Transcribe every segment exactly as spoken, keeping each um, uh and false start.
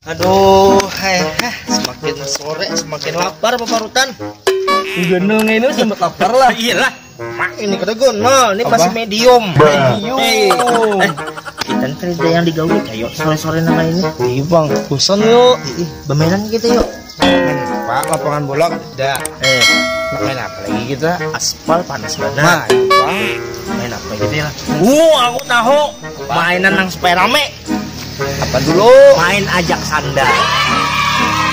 Aduh, hai, heh, semakin sore semakin lapar paparutan. Gunung ini sempat lapar lah. Iyalah. Mak, ini kada gono, ini masih medium. Medium. Eh, eh, kita kerja yang digawe kayak sore-sore nama ini. Iya bang, bosan yuk. Ih, bermainan kita yuk. Main apa? Lapangan bola udah. Eh, main apa lagi kita? Aspal panas banget. Nah, itu bang. Main apa gitu ya? Uh, aku tahu. Mainan yang supaya rame. Apa dulu? Main ajak sandal.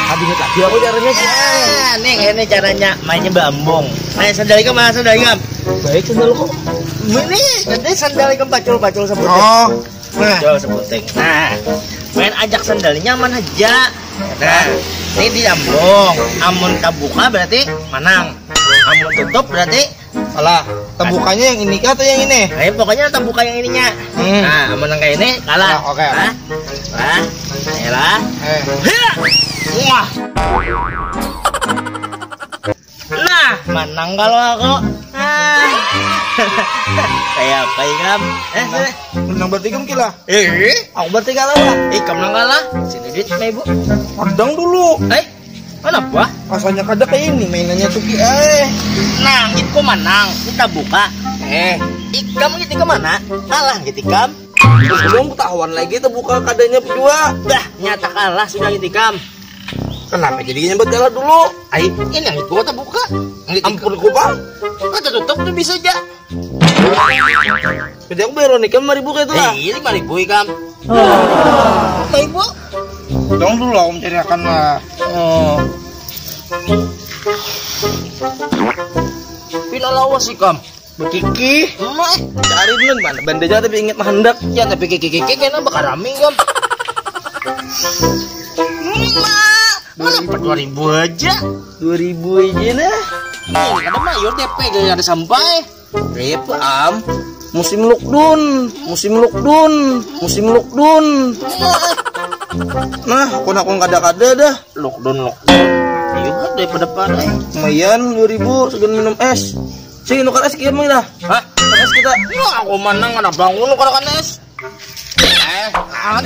Habis lagi aku caranya. Ya, nih ini caranya mainnya bambung. Nah, sandal ikam mana sandal ikam? Baik sandal kok. Ini kan sandal ikam pacul-pacul sebutnya. Oh. Nah, pacul sebuting. Nah, main ajak sandalnya nyaman aja. Nah, ini diambung. Amun tabuka berarti manang. Amun tutup berarti kalah. Tabukanya yang ini kah atau yang ini? Ayo pokoknya tabuka yang ininya. Hmm. Nah, amun yang kayak ini kalah. Ah, oke. Nah, nah, ayolah. Eh. Hia! Wah. Nah, menang kalau aku. Ah. Kayak apa ikam? Eh, sini. Menang berarti ikam kilah. Eh, aku berarti kalah lah. Ikam nang kalah. Sini duit lima ribu. Padang dulu. Eh, kenapa? Rasanya kada kayak ini mainannya tuh ki. Eh. Nah, itu menang. Kita buka. Eh. Ikam gitu ke mana? Kalah gitu ikam. Belum ketahuan lagi tuh buka kadanya jua. Dah, nyata kalah sudah gitu ikam. Kenapa jadi nyambat kalah dulu? Ai, ini yang itu kata buka. Ampun ku bang. Kata tutup tuh bisa aja. Jadi aku bayar nikah lima ribu kayak itu lah. Eh, lima ribu ikam. Lima ribu. Dong dulu aku mencariakan lah. Oh. Pina lawas ikam. Bekiki. Mah, cari dulu mana? Benda aja tapi ingat mahandak. Ya tapi kiki kiki kena bakal rame ikam. Mak, mana empat dua ribu aja. Dua ribu aja nah. Ini kada mayur D P gaya ada sampai. Rip am. Musim lockdown, musim lockdown, musim lockdown. Nah, aku nak kada-kada dah. Lockdown lockdown. Ayo kan daripada pada. Lumayan dua ribu segan minum es. Sih nukar es kian lah. Hah? Nukar es kita. Ya aku menang ada bangun nukar kan es. Eh,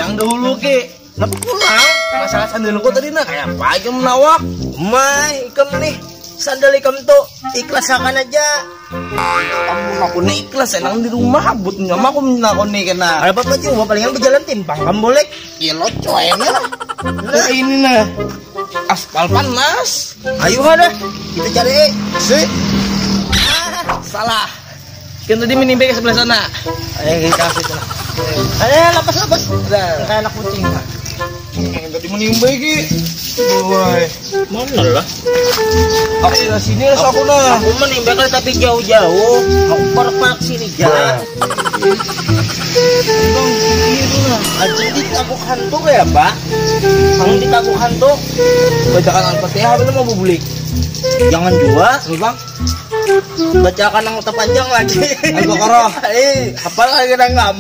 yang dahulu ki. Kenapa pulang? Masalah sandalku tadi nah kayak apa aja menawak. Mai ikam nih. Sandal ikam tuh ikhlas akan aja. Kamu aku nih ikhlas enang di rumah butnya mah aku menakoni kena. Ada apa-apa juga paling yang berjalan timpang kamu boleh. Iya lo coynya. Nah, ini nah. Aspal panas. Ayo ada kita cari. Si. Ah, salah. Kan tadi menimba ke sebelah sana. Ayo kita kasih sana. Ayo lapas lapas. Udah kayak anak kucing. Yang tadi menimba ki. Woi. Mana lah? Aku di sini lah aku nah. Aku menimba kan tapi jauh-jauh. Aku parak-parak sini jalan. Bang, ini tuh nah. Anjing ditabuk hantu kayak apa? Kamu ditabuk hantu. Bacakan Al-Fatihah apa mau bulik? Jangan juga. Bang. Bacakan yang terpanjang lagi. Al-Baqarah. Eh, apa lagi nangam?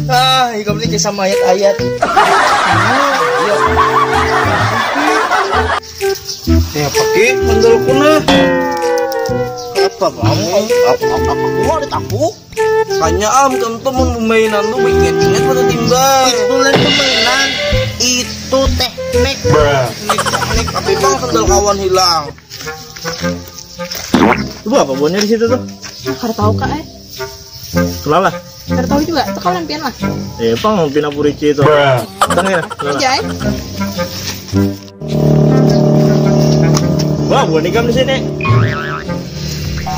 Ah, ikam ni kisah mayat ayat. Iya. Ya pakai mandal kuna. Apa bang? Apa apa aku ada tahu? Tanya am tentu mun pemainan tu ingat-ingat pada timbai. Itu lain permainan. Itu teknik. Teknik, teknik. Tapi bang sandal kawan hilang. Ibu apa buahnya di situ tuh? Kada tahu kak eh. Kelala. Kada tahu juga. Itu kalian pian lah. Eh, pang pina purici itu. Tengah ya. Kelala. Aja eh. Wah, buah nikam di sini.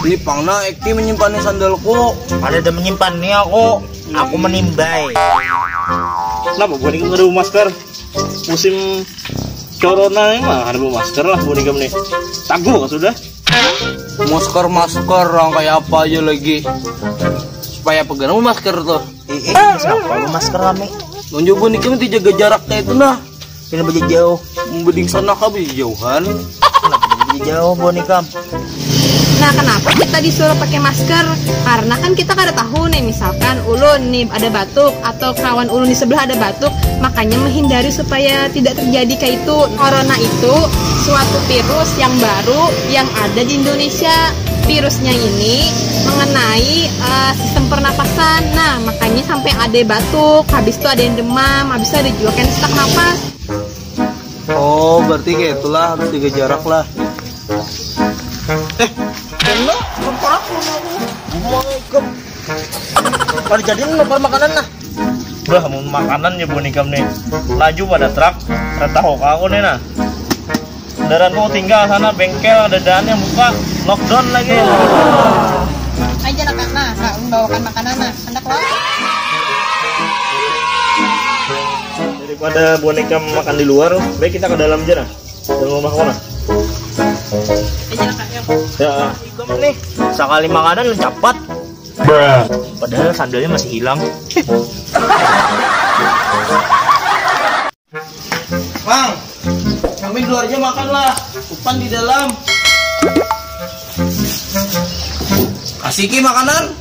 Ini pang na Eki menyimpan sandalku. Ada ada menyimpan nih aku. Aku menimbai. Kenapa buah nikam ada masker? Musim corona ini mah ada masker lah buat ikam nih. Taguh kan sudah. Masker masker orang kayak apa aja lagi. Supaya pegang masker tuh. Eh, eh, kenapa lu masker rame? Nunjuk buat ikam itu jaga jarak kayak itu nah. Ini baju jauh. Mending sana kah baju jauhan. Kenapa baju jauh buat ikam? Nah, kenapa kita disuruh pakai masker? Karena kan kita kada tahu nih, misalkan ulun nih ada batuk atau kawan ulun di sebelah ada batuk, makanya menghindari supaya tidak terjadi kayak itu. Corona itu Suatu virus yang baru yang ada di Indonesia. Virusnya ini mengenai eh, sistem pernapasan. Nah, makanya sampai ada batuk, habis itu ada yang demam, habis itu ada juga yang sesak napas. Oh, berarti kayak itulah, harus jaga jarak lah. Eh, kena, kepala aku. Oh my god. Pada jadi lapar makanan lah. Bah, mau makanan ya buhan ikam nih. Laju pada truk, tahu aku nih nah. Kendaraan mau tinggal sana, bengkel ada dan yang buka, lockdown lagi. Aja nak nah, nak membawakan makanan nah, hendak lah. Daripada buhan ikam makan di luar, baik kita ke dalam aja nah. Dalam rumah kau nah. Aja nak yuk. Ya, ikam nih sekali makanan capat. Padahal sandalnya masih hilang. Mang, kami di luar aja makan lah. Upan di dalam. Kasih ki makanan.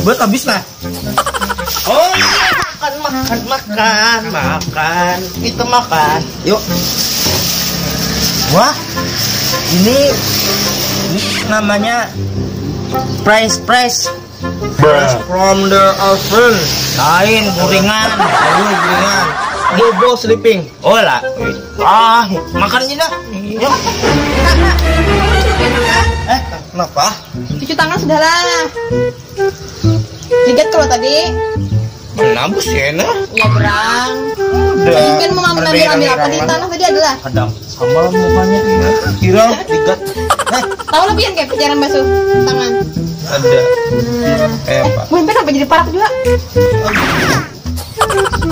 Buat habis lah. Oh iya, makan, makan, makan, makan. Itu makan. Yuk. Wah, ini, ini namanya price price. From the oven. Lain, guringan. Lain, guringan. Bobo sleeping. Oh lah. Ah, makan aja dah. Yuk. Eh, kenapa? Cuci tangan sudah lah. Lihat kalau tadi. Kenapa sih enak? Ya berang. Mungkin mau ambil ambil apa di tanah tadi adalah. Kadang. Sama mukanya ini. Kira tiga. Hah? Tahu lah pian kayak jarang basuh tangan. Ada. Kayak apa? Gue sampai sampai jadi parak juga.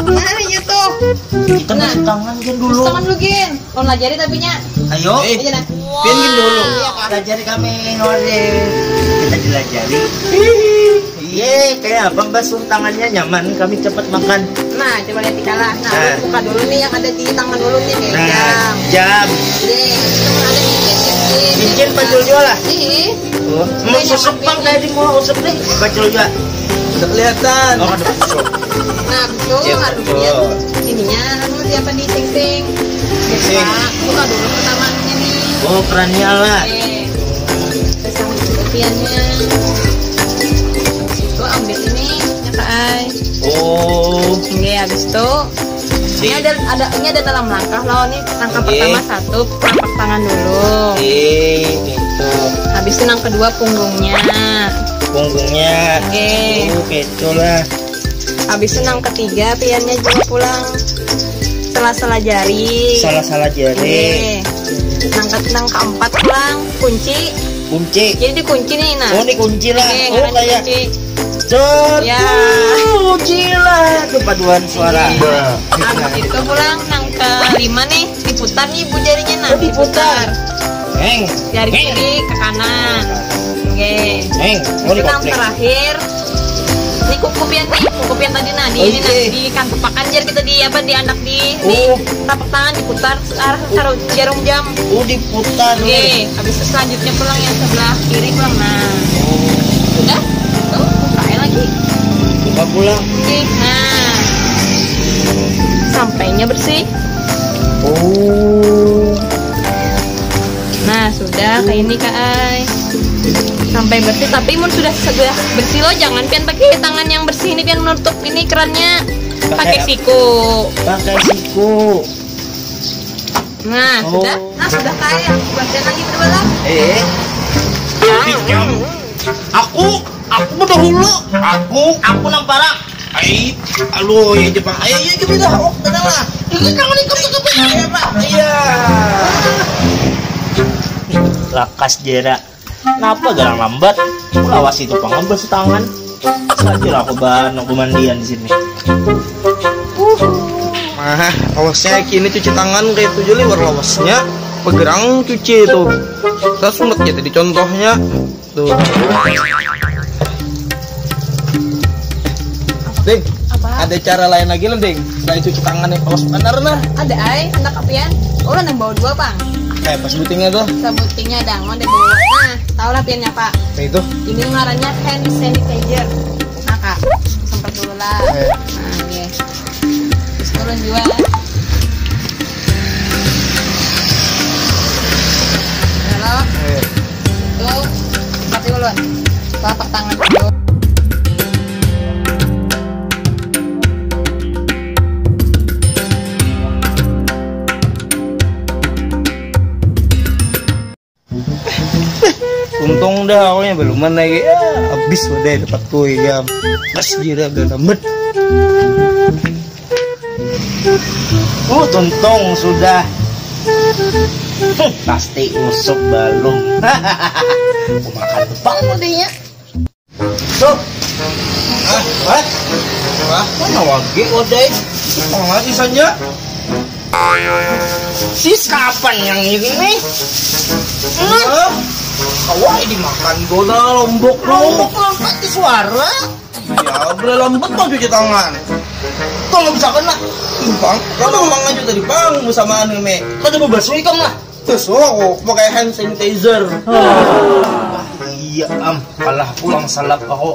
Nah, iya tuh. Kita Nah. Basuh tangan kan dulu. Tangan lu gin. Kau lajari tapi nya. Ayo. Aja nah. Pian gin dulu. Iya kan. Pelajari kami ngode. Kita dilajari. Iya, kayak apa basuh tangannya nyaman, kami cepat makan. Nah, coba lihat di kalah. Nah, Nah. buka dulu nih yang ada di tangan dulu nih, nih. Nah, Jam. jam. Nih, itu ada nih, nih, nih, nih. Cincin pacul jual lah. Ih, Oh, mau susuk bang, kayak di mau usuk deh. Pacul juga. Udah kelihatan. Oh, ada susuk. Nah, betul, Iya, harus betul. lihat ininya, anu siapa di ting ting. Ting. Buka, buka dulu pertamanya nih. Oh, kerannya lah. Oke. Terus yang kemudiannya. Itu ambil ini, ya Kak Ai. Oh. Oke, habis itu ini ada ada ini ada dalam langkah loh nih. Langkah Oke. Pertama satu telapak tangan dulu. Eh, gitu. Habis itu yang kedua punggungnya. Punggungnya. Oke. Oh, gitu lah. Habis itu yang ketiga piannya juga pulang sela-sela jari. Salah-salah jari. Oke. Nang ke nang keempat pulang kunci. Kunci. Jadi dikunci nih nah. Oh, ini kunci lah. Oke, Oh, ngaran kayak kunci. Jatuh, Ya. Kunci lah. Itu paduan suara. Habis itu pulang nang kelima nih diputar nih ibu jarinya nah. Oh, diputar. Neng. Jari Neng. Kiri ke kanan. Oke. Neng. Oh, Itu nang dikonflik. Terakhir. Ini kukupian nih, kukupian tadi nah, di Oh, ini nah, iya. Di kan tepakan jar kita di apa di anak di Oh. Di tapak tangan diputar arah sarung jarum jam. Oh, diputar. Oke, habis itu selanjutnya pulang yang sebelah kiri pulang nah. Udah, tuh buka lagi. Buka pulang. Oke, nah sampainya bersih. Oh. Nah sudah kayak ini kak ai. Sampai bersih tapi mun sudah sudah bersih loh, jangan pian pakai tangan yang bersih ini, pian menutup ini kerannya pakai siku. Pakai siku. Nah sudah, nah sudah kak ai, bagian lagi kedua lah. Eh. Aku, aku bedahulu. Aku, aku nang parak. Ai, aluh ya Jepang. Ayo, ayo kita dah. Oh, tenang lah. Ini tangan ikut ikut ya Pak. Iya. Lakas jera. Napa garang lambat? Lawas itu pangabas tangan. Saja lah aku bahan aku mandian di sini. Nah, awasnya kini cuci tangan kayak itu jadi lawasnya. Pegerang cuci itu. Saya sunat ya tadi contohnya. Tuh. Ding, Apa? Ada cara lain lagi lah, Ding. Selain cuci tangan nih, awas benar nah. Ada ai, hendak apian. Oh, nang bawa dua bang. Eh, pas butingnya tuh. Sebutingnya dangon deh bawa. Nah, tau lah piannya pak. Nah itu. Ini ngarannya hand sanitizer. Nah kak, semprot dulu lah. Eh. Nah, iya. Terus turun juga. Telapak tangan dulu. Untung dah aku nya baluman lagi. Ya, habis wadah dapat kui ya. Pas jira galamet. Uh, tuntung sudah. Hmm, pasti usuk balum. Aku makan tepang tadinya. Sup. Ah, what? Wah, mana wagi wadai? Mana sisanya? Sis kapan yang ini? Hah? Awak dimakan bola lombok lombok. Lombok lompat di suara. Ya, bola lombok mau cuci tangan. Tuh nggak bisa kena. Bang, kamu mang aja tadi bang sama anu me. Kada bebas ikam lah. Terus oh, aku pakai hand sanitizer. Iya am, kalah pulang salap aku.